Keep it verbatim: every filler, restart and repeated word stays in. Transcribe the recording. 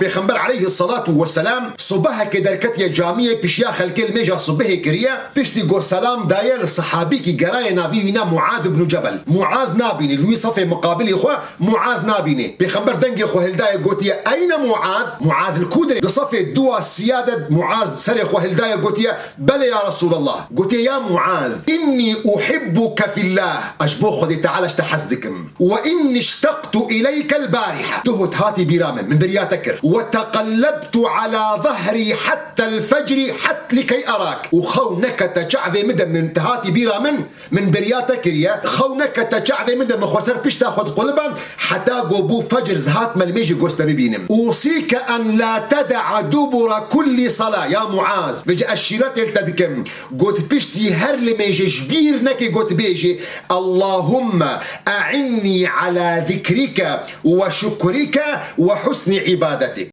Pêxember aleyhisselatu vesselam subehekê derketiye camiyê, pişiya xelkê limêja subehê kiriye, piştî ku selam daye li sehabîkî geraye navî wî ne Muaz ibn Cebel. Muaz nabînî, li wî sefê muqabilî xwe Muaz nabînî. Pêxember dengê xwe hildaye gotiye, "Eyne Muaz?" Muaz li ku dirê? Di sefê dua siya de Muaz serê xwe hildaye gotiye, "Belê ya Resulallah." Gotiye, "Ya Muaz, inni uhibbuke fillah." Ez ji bo Xwedê Teala ji te hez dikim. "Ve inni iştaqtu ileykel bariha." Duhut hatî bîra min, min beriya te kir. "Ve teqellebtu ala zahri hattel fecri hat likey erak." Û xew nekete çavê min de, min te hatî bîra min, min beriya te kiriye. Xew nekete çavê min de, min xwe ser pişta xwe diquliband, heta ku bû fecr, ez hatime li mêjî ku ez te bibînim. "Usîke en la teda'a dubura kulli sala." Ya Muaz, vêce ez şîretê li te dikim. Got piştî her limêjê ji bîr nekê, got bêjê, "Allahumme e'innî ala zikrike ve şukrike ve husni ibadetik."